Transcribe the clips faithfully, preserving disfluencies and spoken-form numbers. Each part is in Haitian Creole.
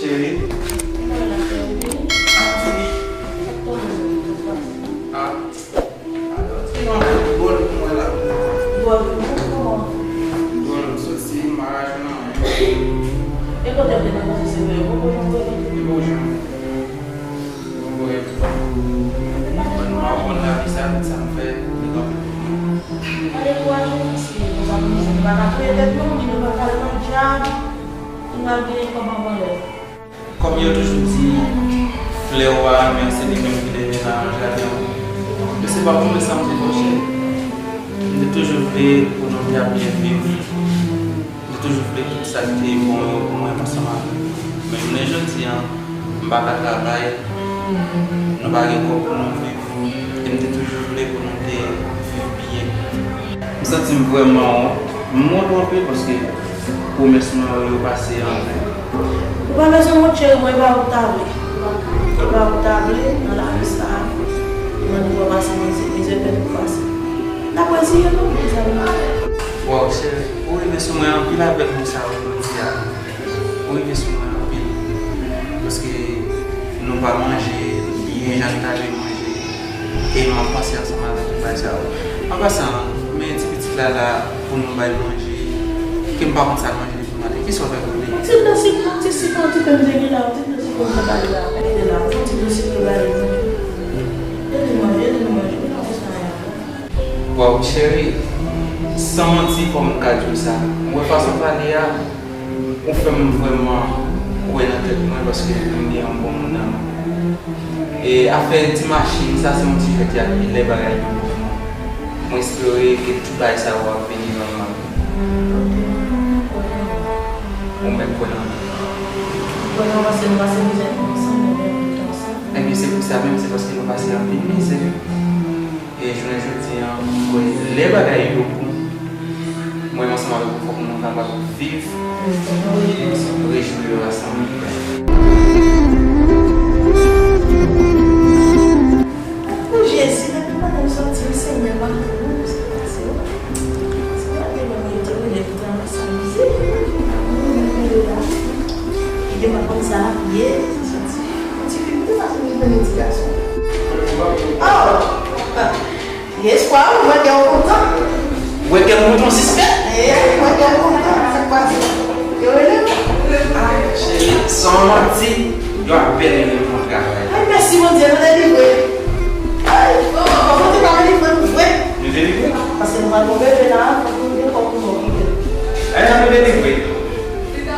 Cheri. Ah, ah, ti mwen bòl pou mwen la. Bòl pou mwen, kòman? Bòl, sòsi, maraj, nan. E kote w te nan kòmanse se vre, ou poko janm vre? Li poko janm. Bon, m ap konn lavi sa, tout sa m fè, li pa pou mwen. Pa dekouraje, paske nou pa konn nou pa ka touye tèt nou, nou pa ka al nan dyab, nou al genyen kòb anvan lè. Kòm yo toujou di, flè w a renmen an, se li menm ki leve nan jaden w. Men se pa pou mwen sa m te fè w, cheri. M te toujou vle pou nou te ap byen viv. M te toujou vle tout sa ki te bon yo pou mwen ansanm avè w. Men jounen jodi a, m pa ka travay, nou pa gen kòb pou nou viv, e m te toujou vle pou nou te viv byen. M santi m vrèman wont. M wont anpil paske pwomès mwen yo, yo pase an ven. Ou pa bezwen wont, cheri mwen, e pa ou k ta vle. E pa ou k ta vle nan lavi sa a. Mwen, nou pase mizè, mizè fèt pou pase. N ap reziye nou, mezanmi. Waw, cheri, ou rive sou mwen anpil avèk mo sa yo jodi a. Ou rive sou mwen anpil. Paske nou pa manje byen jan n ta dwe manje. E m ap panse ansanm avèk tout bagay sa yo. An pasan, men ti pitit la la pou nou bay manje. Ke m pa konn sa l manje depi maten. Kisa w fè pou li? Yon ti dlo sik, yon ti sik, yon ti pen m te gen la, yon ti dlo sik pou m te ba li la. Mete la, yon ti dlo sik pou ba li manje. Ede manje, ede manje. Ou pa konn sa y ap fè. Waw, cheri, san manti, kòman m ka di w sa? Ou wè fason w pale a, ou fè m vrèman kwè nan tèt mwen paske m gen yon bon moun nan men. E afè ti machin, sa se yon ti fèt y ap lè bagay yo bon pou mwen. Mwen espere ke tout bagay sa yo ap vini nòmal. Ou mèt kwè nan mwen. Ebyen, se pou sa menm, se paske nou pase anpil mizè. E jounen jodi a, m kwè lè bagay yo bon, mwen menm ansanm avèk ou, fòk nou kapab viv, rejwi yo ansanm. O Jezi, depi maten m sòti, Senyè, m ap di w, se pase w. Se pa gen lè mwen te rele pou travay sa, mizè. Mwen menm rele la. Li gen pa konn sa ap ye, se sòti. Ti fi m te pase pou jwenn yon ti gason. Oh! Espwa, ou wè kè w kontan. Ou wè kè m kontan, sispè? Eh, ou wè kè w kontan, sa k pase? Yo rele m. Ah, cheri, san manti, yo apèn rele m pou travay. Ay, mèsi Bondye, nou delivre. Ay, oh, Bondye pa delivre nou vre. Nou delivre? Paske nou pral gon bebe la, fòk nou gen kòb pou nou okipe l. Ay, nou delivre.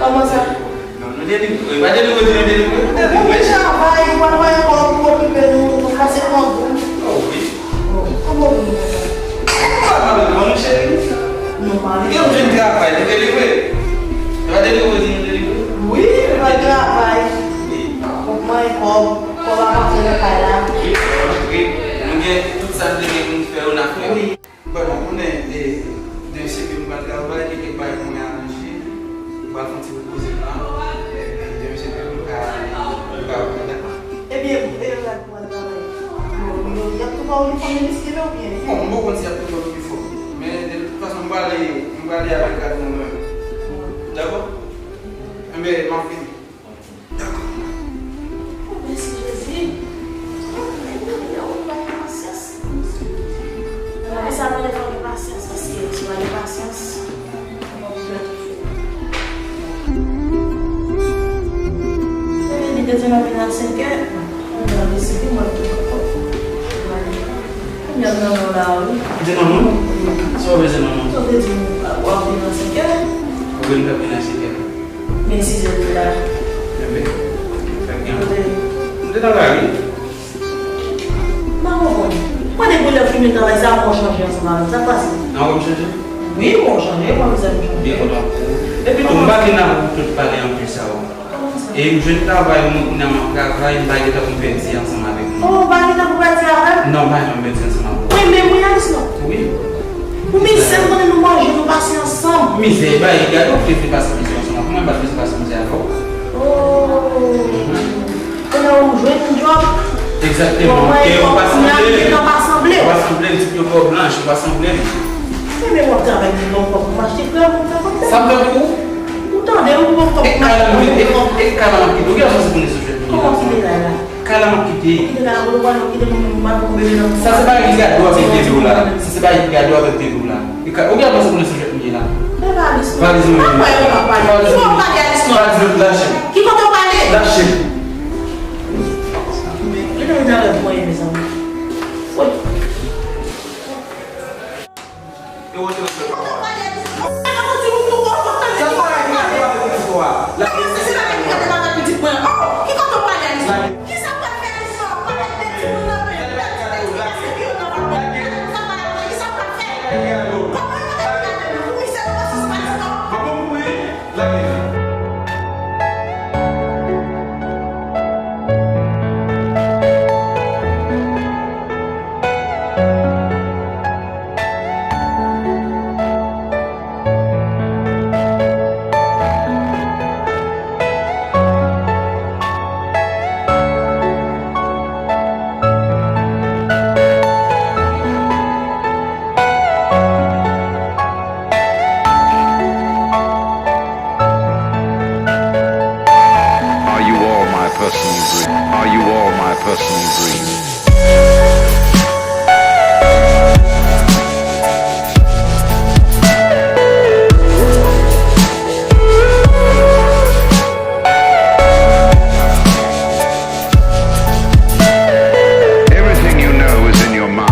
Kòman sa? Non, nou delivre, pa delivre, di nou delivre. Nou delivre. Ou travay, ou pa travay ankò, ou okipe nou, nou pase kòb ou. Oh, wi. Oh, kòman ou vin konsa? Ou pa pale bon, non, cheri. Non, pa vle. Gen yon jèn travay, nou delivre. Pa delivre, di nou delivre. Wi, nou pa travay. Wi. Ou pran kòb, kòb ap antre nan kay la. Wi, wi. Nou gen tout sa nou te gen pou nou fè yo, n a fè. Wi. Bon, ou konnen, e, demen se ke m pral travay, gen kèk bagay mwen aranje, m pral fè yon ti repoze m la, epi demen se ke m ka, m ka reprann, dakò? Ebyen, e, lè w pral travay, yo, yo, y ap tou ba w inifòm yo riske la oubyen? Bon, m poko konn si y ap tou ba w inifòm, men de tout fason, m prale, m prale avèk gad mwen menm. Dakò? Enben, m ap vini. Dakò. Oh, mèsi, Jezi. Oh, mèsi, Jezi. Ou bay pasyans. Nan lavi sa, nou fò gen pasyans, paske si w pa gen pasyans, ou p ap janm fè. Ebyen, li te di m ap vin a senkè. Mwen deside, mwen tou. Mwen ale. Kounya m nan non la, wi. Ou te nan non? Wi. Sa w bezwen nan non? Sa w te di m, w ap vin a senkè? Ou vin, m t ap vin a senkè. Men sizè deja. Enben, fè byen. Kote? M te nan lari. M pa konprann. Mwen depi lè w fin travay sa, mwen chanje ansanm avè w. Sa k pase? Nan wè m chanje? Wi, mwen chanje, mwen mizè m chanje. Byen kontan pou ou. Epi non, m pa vin la pou tout pale anpil sa yo. Kòman sa? E m jwenn travay, mwen kounye a m ap travay, m pa gen tan pou m pèdi ansanm avèk nou. Oh, ou pa gen tan pou pèdi avè m? Non, m pa gen tan pou m pèdi ansanm avè w. Ou renmen mwen, Alisson? Wi. Pou mizè, m konnen nou manje, nou pase ansanm. Mizè, ba, e gade, ou te vle pase mizè ansanm avè mwen, m pa t bezwen pase mizè avè w. Oh. Kounye a ou jwenn yon djòb. Egzakteman. Bon, mwen, ke yo pa sanble. Yo pa sanble. Yo pa sanble, m di yo kò blanch, yo pa sanble. Ebyen, w ap travay pou yon kòb pou m achte krèm, pou m fè kòb. Sa m fè pou ou? Ou tande, ou bon kòb pou m achte krèm. E, e, e, e, e, Ou pa nou kite pou nou, pa pou bebe nan. Sa se pa yon gado avèk bebe w la. Sa se pa yon gado avèk bebe w la. E ka, ou gen panse konnen se jwèt nou ye la. Men pa Alisman. Pa Alisman. Pa kwè yo pa pale. Ki bon pale Alisman? Pa Alisman, lache. Ki kote w pale? Lache. Men, li menm nan lòt mwen, mezanmi. Fout. E wote nan fè pa w. Sa pa gen gade avèk istwa a. La gen sa se pa gen gade avèk pitit mwen. Oh, ki kote w pale Alisman? Ki sa w pral fè Alisman? Ou pral mete timoun nan men. Pèdi pitit paske pi yo nan pa bon. Sa pa la ki sa w pral fè? Kòman yo te gade nou? Ou misye nou pa sispann non. Papa mouri. Are you all my personal dream? Are you all my personal dream? Everything you know is in your mind.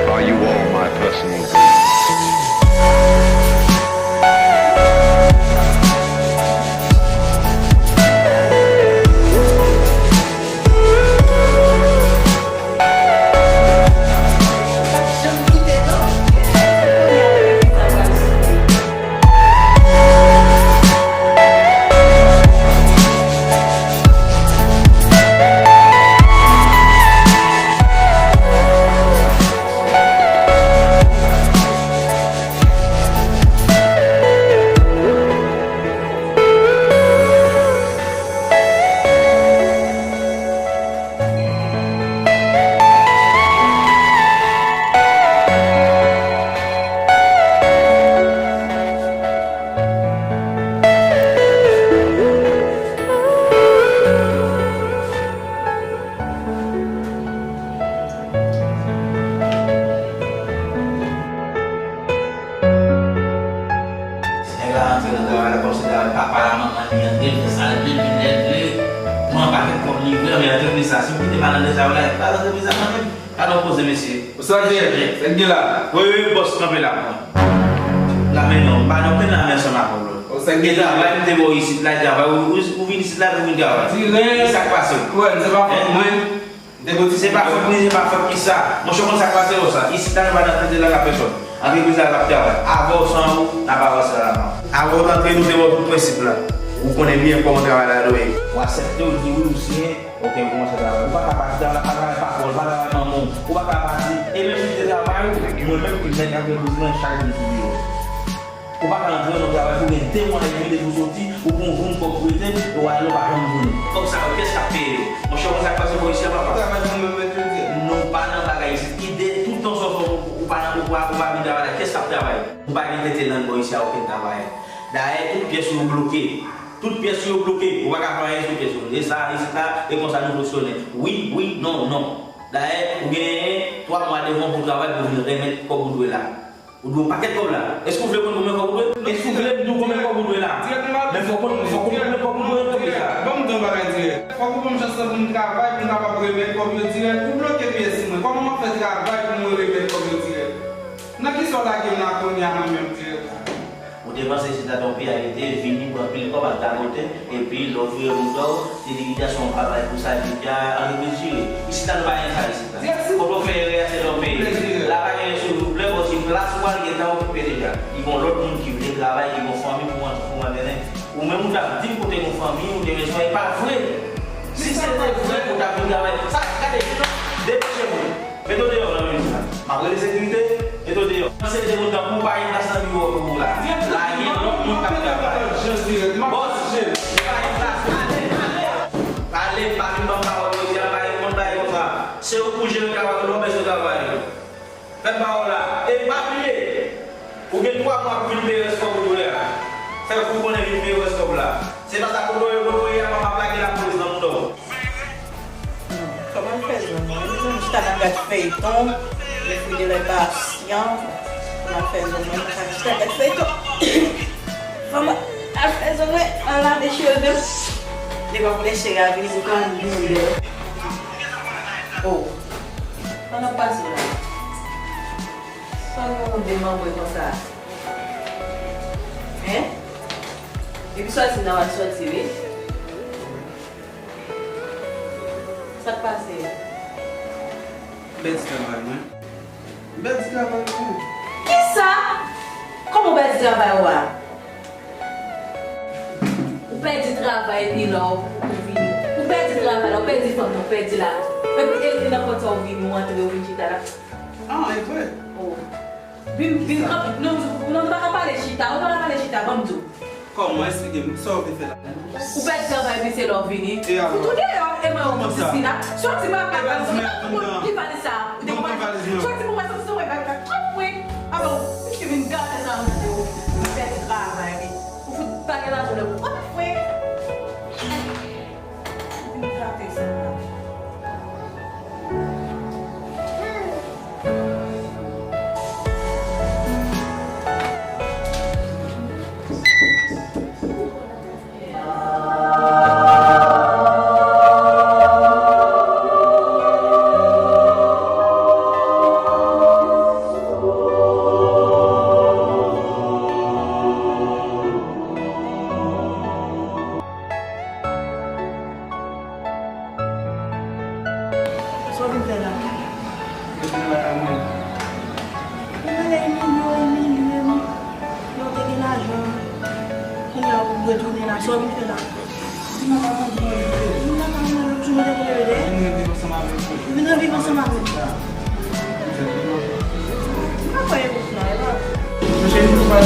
Are you all my personal dreams? Nèg la rantre nan travay la kòmsi travay papa l a manman l li antre l fè sa l vle vin lè l vle. Pran pakèt kòb li vre men antrepriz sa si w kite m al nan travay la pa antrepriz la kanmenm. Gade yon koze mesye. Sa gen? Sa gen la? Wi wi bòs kanpe la pou mwen. Lame non, m pa nan okenn lame ansanm avè w. Sa gen travay m te ba w isit la travay ou vin isit la pou vin travay. Sa k pase w? Wè, se pa fòt mwen. Se pa fòt li, se pa fòt kisa. Monchè, ou konn sa k pase yo sa. Isit la, nou pa nan tete la la pèsòn. Antrepriz la ap travay. Avè w san ou, n ap avanse la avan. Avan w t antre, nou te ba w tout prensip la. Ou konnen byen kòman travay la dwe ye. Ou aksepte, ou di wi, ou siyen, oke, ou kòmanse travay. Ou pa ka pati travay, pa travay pa pòl, pa travay manman w. Ou pa ka pati, e menm si w te travay, ou, mwen menm ki mèt antrepriz mwen, chak jou m sou biwo. Ou pa ka antre nan yon travay pou gen de mwa edmi depi w soti, ou pran yon joun kòb pou rete, e w ale w pa janm jounen. Kòb sa yo, kiyès k ap peye yo? Monchè, ou konn sa k pase bò isi a, papa? Travay pou mwen mèt yo di. Nou pa nan bagay isi. Ide, tout tan sa w fè, ou pa nan, ou pa, ou pa vin travay la, kiyès k ap travay? Nou pa gen tete lang bò isi a, okenn travayè. Dayè, tout pyès yo bloke. Tout pyès yo bloke. Ou pa ka fè anyen sou pyès yo. E sa, isit la, e konsa nou fonksyone. Wi, wi, non, non. Dayè, ou genyen twa mwa devan w pou travay pou w vin remèt kòb ou dwe la. Ou dwe yon pakèt kòb la. Èske w vle konn konbyen kòb ou dwe? Èske w vle m di w konbyen kòb ou dwe la? Men fò w konn, fò w konn konbyen kòb ou dwe nan pyès la. Ban m di w yon bagay dirèk. Fòk ou ban m chans lan pou m travay, pou m kapab remèt kòb yo dirèk. Ou bloke pyès mwen. Kòman m ap fè travay pou mwen remèt kòb yo dirèk? Nan kisa w lage m la kounye a mwen menm dirèk la? Ou Depanse isit la, tanpri, arete, vini, pran pil kòb, al gagote, epi lè w vire moun do w, li di, "Kidja se yon travay pou sa, epi kidja antrepriz jire." Isit la, nou pa gen sa isit la. Kote w fè erè a, se lè w peye. La pa gen silvouplè, bon, se plas ou al gentan okipe deja. Li gon lòt moun ki vle travay, ki gon fanmi pou mwen, pou mwen mennen. Ou menm ou t ap di m kote gon fanmi, ou te bezwen, e pa vre. Si se te vre, ou t ap vin travay. Sa, gade, depanche moun. Mete w deyò nan minit sa. M ap rele sekirite, mete w deyò. Panse de moun tankou w pa gen plas nan biwo pou ou la. La gen lòt moun k ap travay. Bòs, ou pa gen plas, ale, ale. Ale, pa vin ban m pawòl jodi a, m pa gen moun bay konsa. Se ou pou jere travay ou, lè w bezwen travay ou. Fè m pawòl la. E pa bliye, ou gen twa mwa pou vin peye rès kòb ou dwe a. Fè kou konnen vin peye rès kòb la. Se pa sa kote w ye, kote w ye a, m ap lage lapolis nan mouda w. Kòman l fè zòn nan? Li jwenn chita nan gad feyton, les filles de lè pasyan. Kòman l fè zòn nan? Chita gad feyton. Fanm al fè zòn nan, al lave cheve m. Depi w ap lè cheve a vini pou ka vin dèyè. Oh. Kòman w pase la? Sa w gen yon demanbre konsa? Hein? Epi sòti nan w al sòti, wi. Sa k pase? M pèdi travay mwen. M pèdi travay mwen. Kisa? Kòman w pèdi travay ou a? Ou pèdi travay epi la w, ou vini. Ou pèdi travay la, ou pèdi fanm nan, ou pèdi la. Epi e nan pòt sa w vini, ou antre, ou vin chita la. Ah, e vre. Oh. Vin, vin kanpe. Non, non, nou pa ka pale chita. Ou pa ka pale chita, ban m di w. Kòman? Eksplike m. Sa w vle fè la? Ou pèdi travay epi se lè w vini. E alò? Ou tou deyò, e mwen ou soti la. Soti m ap gade. Ki valiz sa? Ou te konprann? Soti pou mwen, soti sou mwen, gade, gade. Anpwen. Avan, misye vin gate sa ann di w. Ou pèdi travay li. Ou fout pa gen lajan lè ou. Anpwen. Sa w vin fè la? Rete nan lakay mwen. Ou rele imilye w, imilye m. Lè w te gen lajan, kounye a ou retounen la. Sa w vin fè la? Vin nan kay mwen, vin nan kay mwen, lòt jou mwen te pou rele. Vin viv ansanm avèk mwen. Vin viv ansanm avèk mwen. M pa kwè e wout non, e pa. Chèche nou pa